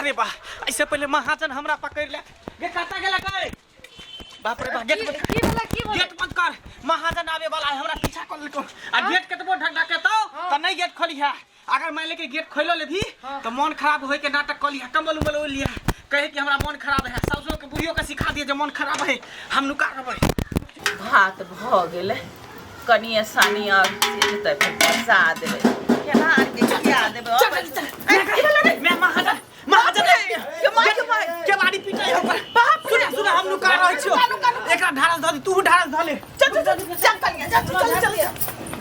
अरे बा, ऐसे पहले महाजन हमरा पकड़ ले। गे कता गेला गए? बाप रे बाप, गेट बंद की भेलै, की भेलै? गेट बंद कर, महाजन आवे वाला है, हमरा पीछा कर लेको। आ गेट कतबो ढक ढक के तो नहीं गेट खोली है। अगर मान ले के गेट खोलो ले भी तो मन खराब होय के नाटक कर लिया, कंबल उम्बल ओढ़ लिया, कहे कि हमरा मन खराब है। सासो के बुढ़ियो के सिखा दिए जे मन खराब है, हम नुका रहबै। भात भऽ गेलै, कनिए सानी आओर सिझतै, फेर पसा देबै, केना आरके खिया देबै। चल चल चल, मैं महाजन महाजन के माय, के माय। के बाड़ी पीटै है ओकर। बाप सुन सुन, हम नुका रहै छियो। एकरा ढारस धऽ दी, तू ढारस धऽ ले। चल चल चल चल कनिया, चल चल चल।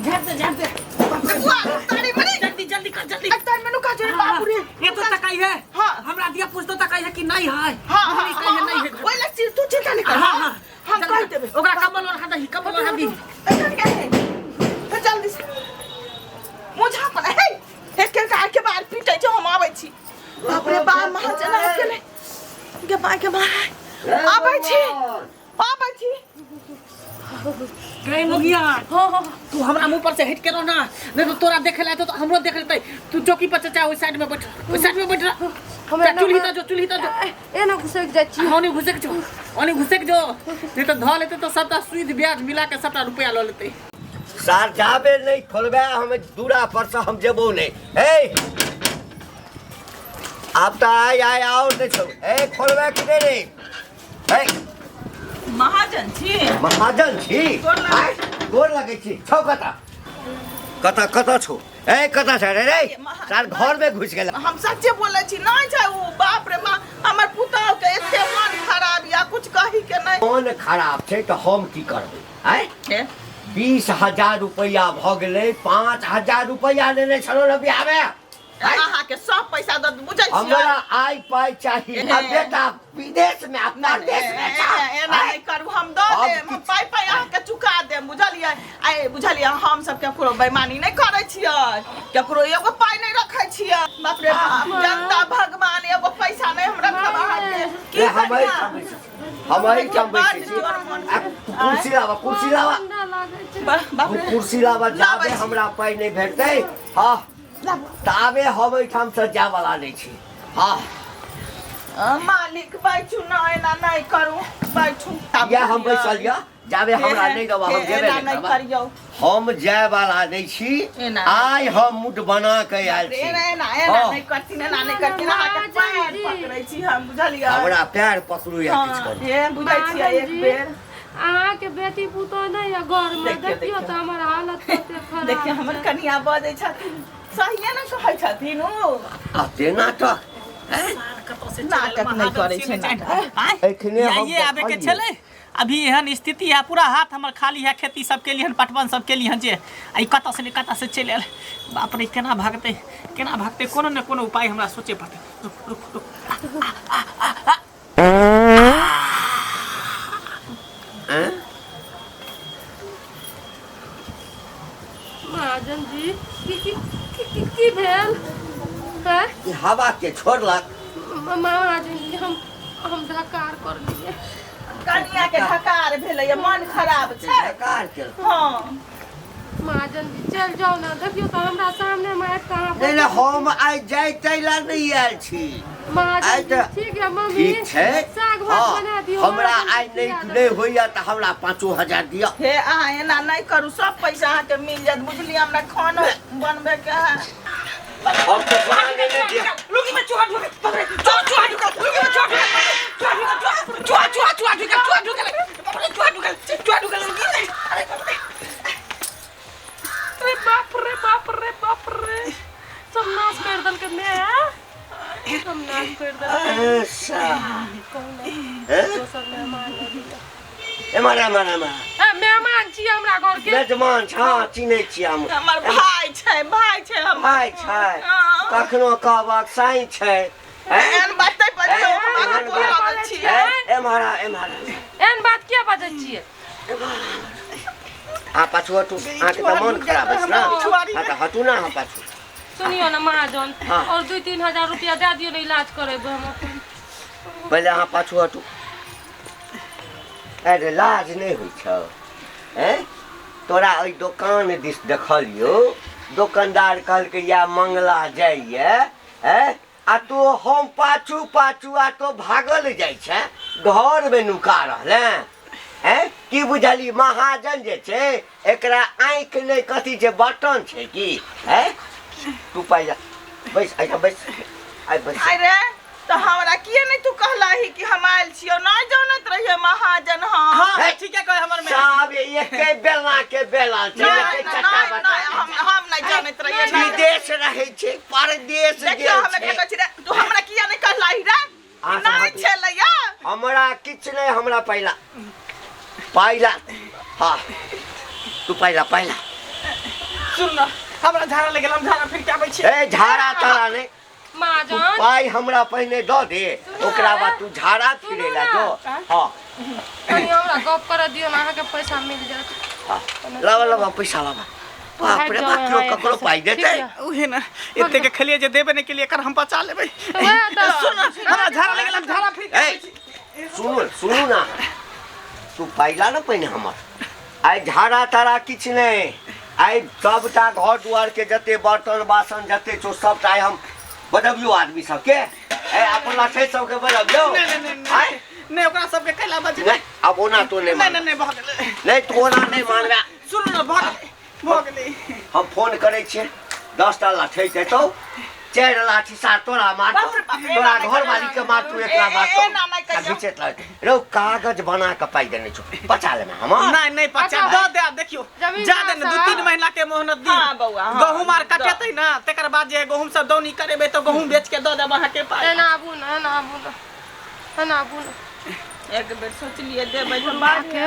झाड़ दे, झाड़ दे। बुआ तारी मरी। जल्दी जल्दी कर, जल्दी। तारी में नुका जोरे, बाप रे। ये तो तकाई है। हाँ। हमरा दिया पूछ तो तकाई है कि नहीं है। हाँ। नहीं कही है, नहीं है। ओइ ला चिर तू चिंता नहीं कर। हाँ। हम कह देबै। ओकरा कम्बल ओढ़ा दही, कम्बल ओढ़ा दी। ए जल्दी से मुझा पर हे हे के का के बार पीटै छै, हम आबै छी। बाप रे बाप, महाजन आबि गेलै। गे माय, गे माय, आबै छी, आबै छी। गए मोगिया। हाँ। तू हमरा मुंह पर से हट के रह ना, नहीं तो तोरा देखे ला तो हमरो देख लेतै। तू चौकी पर चचा ओइ साइड में बैठ, ओइ साइड में बैठ रह। हमरा चूल्ही त जो, चूल्ही त जो। एना घुसैक जाइ छी। ओने घुसक जो, ओने घुसक जो, नहीं तो धऽ लेतै तो सबटा सूद ब्याज मिला के सबटा रुपया लऽ लेतै। सार जाबे नहीं खोलबे हम दूरा पर से हम जेबो नहीं। हे आब तऽ आइ आइ आओ नहीं छौ। हे खोलबे कि नहीं रे? हे महाजन छी। महाजन छी। गोर लगै। आइ, गोर लगै छी। छौ कतऽ कतऽ कतऽ छौ? ए कतऽ छै रे रे? सार घर में घुसि गेल। हम सच्चे बोलै छी, नहि छै उ। बाप रे बा, हमर पुतहु के एते मन खराब या कुछ कही के नहीं। मन खराब छै तऽ हम की करबै? आँय, हे 20,000 रुपैआ भऽ गेलै, 5,000 रुपैआ लेने छलहुँ ने बियाहमे। आँय? अहाँके सब पैसा दऽ बुझै छियै। हमरा आइ पाइ चाही। आ बेटा विदेश में आ परदेश में ए, छा। एना आँय? नहि करू, हम दऽ आब देब, हम पाइ पाइ अहाँके चुका देब, बुझलियै? आइ बुझलियै, हम सब केकरो बेईमानी नहि करै छियै, केकरो एगो पाइ नहि रखै छियै। बाप रे बाप, जनता भगवान, एगो पैसा नहि हम रखब अहाँके। की ए, हम करिया? एहिठाम बैसै छी। हम एहिठाम बैसै छी। बड़ जोर मन। आ, तू कुर्सी लाबा, कुर्सी लाबा। ठंडा लागै छै। बाप रे। कुर्सी लाबा, जाबे लाबै छी। हमरा पाइ नहि भेटतै, हँ, ताबे हम एहिठाम से जायवला नहि छी। हँ। मालिक बैठू न, एना नहि करू, बैठू। या हम बैसल यऽ, जाबे हमरा नहि देबऽ हम जेबे एना नहि नहि करबै। करियौ। हम जाय वाला नहि छी। एना। आइ हम मुड बना के आयल छी। एना एना एना हँ। नहि करथिन, एना नहि करथिन। अहाँके महाजन पैर जी। पकड़ै छी हम, बुझलियै? हमरा पैर पकड़ू या किछु हँ, करू। हे बुझै छियै महाजन एक जी, बेर। अहाँके बेटी पुतोह नहि यऽ घरमे? देखियौ, देखियौ देखियौ। तऽ हमर हालत कते खराब देखियौ, हमर छै। कनिया बजै छथिन, सहिए ने कहै छथिन ओ। आ तेना तऽ नाटक नहि करै छै, नाटक। आँय? एखने हम जाइए आबे के देखलियै। छलै, अभी एहन स्थिति है, पूरा हाथ हमर खाली है। खेती सब के लिए, पटवन सब के लिए जे आ कतऽ से ने कतऽ से चलि आयल। बाप रे, केना भागतै, केना भागतै? कोनो ने कोनो उपाय हमरा सोचे पड़तै। रुक रुक रुक। आँय? महाजन जी, की की की की, की भेल हैं? ई हवा के छोड़लक। महाजन जी, हम ढकार कर लिए। कनिया के ढकार भेलैया, मन खराब छै। ढकार केलक। हँ। महाजन जी, चल जाओ ना, देखियो तो हमरा सामने में आबि कऽ अहाँ नहि नहि, हम आइ जाय ताहि लए नहि आयल छी। महाजन आइ जी तऽ ठीक है मम्मी। ठीक छै। साग भात हँ, बना दियौ। हमरा महाजन आइ जी नहि खिया देबै। नहि होइया तऽ हमरा 5,000 दिअ। हे अहाँ एना नहि करू, सब पैसा अहाँके मिल जायत, बुझलियै? हमरा खानो बनबे के है। हम तऽ बना लेने दिअ। लुंगी में चूहा ढुके, बाप रे, चूहा चूहा ढुकल, लुंगी में चूहा ढुकल, चूहा ढुकल, चूहा चूहा चूहा ढुकल, चूहा ढुकल, बाप रे, चूहा ढुकल, चूहा ढुकल लुंगी में। अरे बाप रे। अरे बाप रे बाप रे बाप रे, सब नाश कर देलकै मैं, सब नाश कर देलकै। ऐसा कहू ने। हैं? दोसर मेहमान अभी। एम्हर एम्हर एम्हर। ए, मेहमान छी हमरा घर के। मेजमान छ, चिन्है छी हम। हमर भाय छै, भाय छै हमर। भाय छै। हँ। कखनो कहबक साईं छै, हैं? एहन बात नहि बजियौ, हम एहन अहाँके गोर बात- लगै छी। हैं? एम्हर आ, एम्हर आ। एहन बात किया बाजै छियै? अहाँ पाछू हटू, अहाँके तऽ मन खराब अछि ने। हँ तऽ हटू ने अहाँ पाछू। सुनियो ने महाजन। हाँ। और 2-3 हजार रुपया दए दियौ ने, इलाज करेबै हम अपन। पहिले अहाँ पाछू हटू। अरे लाज नहि होइ छौ? हैं? तोरा ओहि दोकान दिस देखलियौ, दोकानदार कहलकै या मंगला जाइए। हैं? आ तो हम पाछू पाछू आ तो भागल जाइ छै घर में नुका रहले हैं। की बुझली महाजन जे छै एकरा आँखि नहि कथी छै बटन छै की हैं। तू पाइ जा बैस ऐसा बैस आइ बैस। अरे तो हमरा किए नहीं तू कहलही कि हम आयल छियो? नहीं जानत रहिए महाजन। हम हां ठीक है कहे हमर में साहब एके बेला के बेला छै नहीं एके चट्टा नहीं बटा नहीं हम नहीं जानत रहिए। विदेश रहै छै परदेश देखियो गेल हमे छै। कहै छी रे तू हमरा किया नहीं कहलही रे? अहाँ नहीं सब छलैया हमरा किछु नहि, हमरा पहिला पाइला। हाँ तू पहिला पहिला सुन ना हमरा झाड़ा लग गेल, हम झाड़ा फिर के आबै छी। ए झाड़ा तारा नहि, तू महाजन पाइ हमरा पहिने दऽ दे ओकरा बाद तू झाड़ा फिरे ला जो। हाँ कनी हमरा गप करऽ दियौ ने, अहाँके पैसा मिल जायत। हाँ लावा लावा पैसा लावा। बाप रे बाप केओ ककरो पाइ देतै? उहे ना एते के खेलिए जे देबे नहीं के लिए एकर हम बचा लेबै। वएह तऽ। सुन ना हमरा झाड़ा लग गेल, हम झाड़ा फिर के आबै ए छी। सुनू सुनू ना तू पाइला ने पहिने हमर। आइ झाड़ा तारा किछु नहि, आइ सबटा घर दुआर के जते बर्तन बासन जते छौ सबटा आइ हम बजबियौ आदमी सबके। ए अपन लाठे सबके बजबियौ। नहीं नहीं नहीं आइ नहीं ओकरा सबके कैला बजबै? नहि आब ओना तो नहि नहीं मानबे। नहीं नहीं भऽ गेलै। नहि तू ओना नहि मानबे। सुन ना भऽ गेलै भऽ गेलै। हम फोन करै छियै 10टा लाठी देतौ, 4 लाठी सार तोरा मारतौ, बाप रे बाप, तोरा एना नहि घर वाली के मारतौ, एकरा ए, मारतौ एना नहि आ कहियौ। घिचैत लगतौ। रौ कागज बना के पाइ देने छौ बचा लेमे हमर। नहीं नहीं पचा अच्छा। दऽ दे। देखियो जमीन जा दे ने 2-3 साहब। महीना के मोहनत दी। हाँ बौआ, हाँ। गहूम आर कटेतै ना तकर बाद जे गहूम सब दौनी करेबै तऽ गहूम बेच के दऽ देब अहाँके पाइ। एना आबू ने, एना आबू ने, एना आबू ने। एक बेर सोचलिए देबै तऽ बाद के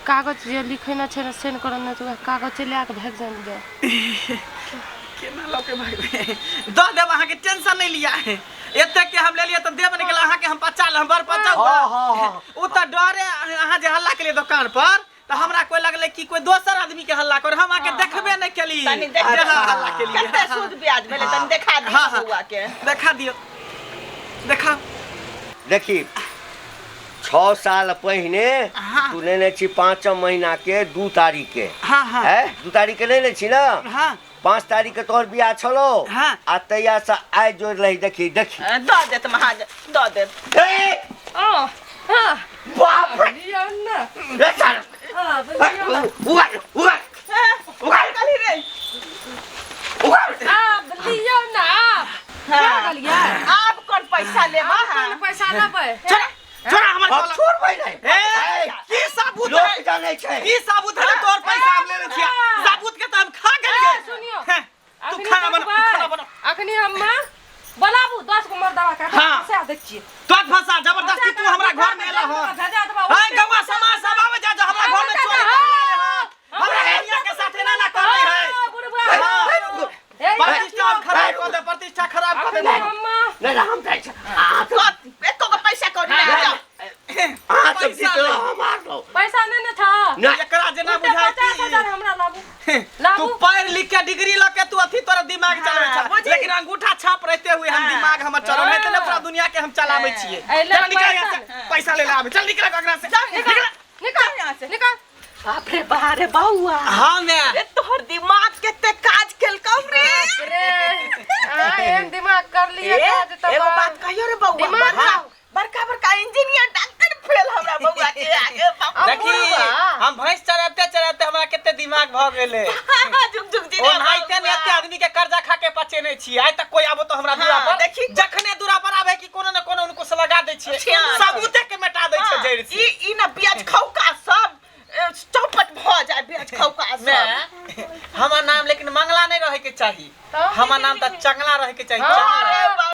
कागज जे लिखेने छै ने सेन करने तऽ वएह कागज लए कऽ भागि जानि जाए। केना लऽ के भागबै? दऽ देब अहाँके, टेंशन नहीं लिया। एते के हम लेलियै तऽ देब नहीं गेल अहाँके, हम पचा ले हम बड़ पचाउ। हाँ हाँ हाँ ओ तऽ डरे अहाँ जे हल्ला केलियै दोकान पर तऽ हमरा कोई लगलै कि कोई दोसर आदमी के हल्ला कर, हम अहाँके देखबे नहीं केली तनी देख जे अहाँ हल्ला केलियै। कते सूद ब्याज भेलै तनी देखा दियौ हाँ, हाँ। बौआ के। देखा दियौ देखा। देखी 6 साल पहिने हाँ। तू लेने छी 5 महीना के 2 तारीख के। हाँ हाँ है 2 तारीख के लेने छी ना? हाँ 5 तारीख के तोहर बियाह छलो। हाँ। आ तैया से आइ जोड़ रही। देखी देखी दऽ देत महाजन दऽ देत। ए ओ हाँ बाप रे लियौ ने। रे साला। हाँ, लियौ ने। उगाड़ उगाड़ उगाड़ कहली रे उगाड़। आब लियौ ने आब। हाँ। क्या कहलियै? आब कोन पैसा लेबा? आब कोन पैसा लेबै? छोड़ा छोड़ा हमर हम कॉलर। छोड़बै नहि। ए की साबुत लोक है? जानै छै की साबुत है तोर पैसा हम लेने छियै? साबुत के तऽ हम खा गेलियै। ए, सुनियौ। हैं, तू अखनी खाना बना, तू देखबै। खाना बना। अखनी हम बोलाबू 10 गो मर्दवा के हाँ। फंसा दै छियै। तोर फंसा जबरदस्ती तू हमरा घर में एला हन। भेजा देबा। है गौवा समाज सब आवे जा जो हमरा घर में चोरी कर ले हन। हमरा कन्या के साथ एना ना कर रहे है। बुढ़बा। हाँ। हे, प्रतिष्ठा हम खराब कर दे, प्रतिष्ठा खराब कर दे। अखनी हम नहि नहि हम जाइ छै अहाँ सब एको गो पैसा कौड़ी नहि जाओ। अहाँ सब पैसा जीतलो नहि। हम हारलो। पैसा नहि ने छौ। नहि एकरा जेना उल्टे बुझाइ 50,000 हमरा लाबू। तू लाबू। पढ़ लिख के डिग्री ल के तू अथी तोरा दिमाग चलबै हाँ, छ, बुझी। लेकिन अंगूठा छाप रहते हुए हम हाँ। दिमाग हमर चलल है तऽ पूरा दुनिया के हम चलाबै छियै। एहि चल निकल यहाँ पैसा। से, पैसा ले ले आबे, चल निकल अगरा से निकल। निकल यहाँ से। निकल। बाप रे बा रे बौआ। हाँ मैं रे तोहर दिमाग केते काज केलकौ रे। रे अहाँ एहन दिमाग कर लिए ए, काज तऽ एगो बाप। बात कहियो रे बौआ, दिमाग बड़का लाओ। बड़का बड़का इंजीनियर डॉक्टर फेल हमरा बौआ के आगे बाप अब देखी बुढ़वा। हम भैंस चराते चराते हमरा कते दिमाग भऽ गेलै। जुग जुग जी रे ओनाहिते ने एते आदमी के कर्जा खा के पचेने छियै। आइ तक कोई आबो तो हमरा दूरा हाँ, पर देखी। जखने दूरा पर आबे कि कोनो ने कोनो उनको से लगा दै छियै, छियै। सबूते के मेटा दै छियै जड़ि से। ई ना ब्याज खौका सब चौपट भ जाय ब्याज खौका सब। मैं हमर नाम लेकिन मंगला नहीं रहे के चाही, तऽ? हमर नाम तऽ चंगला रहे के चाही। हाँ। चंगला। अरे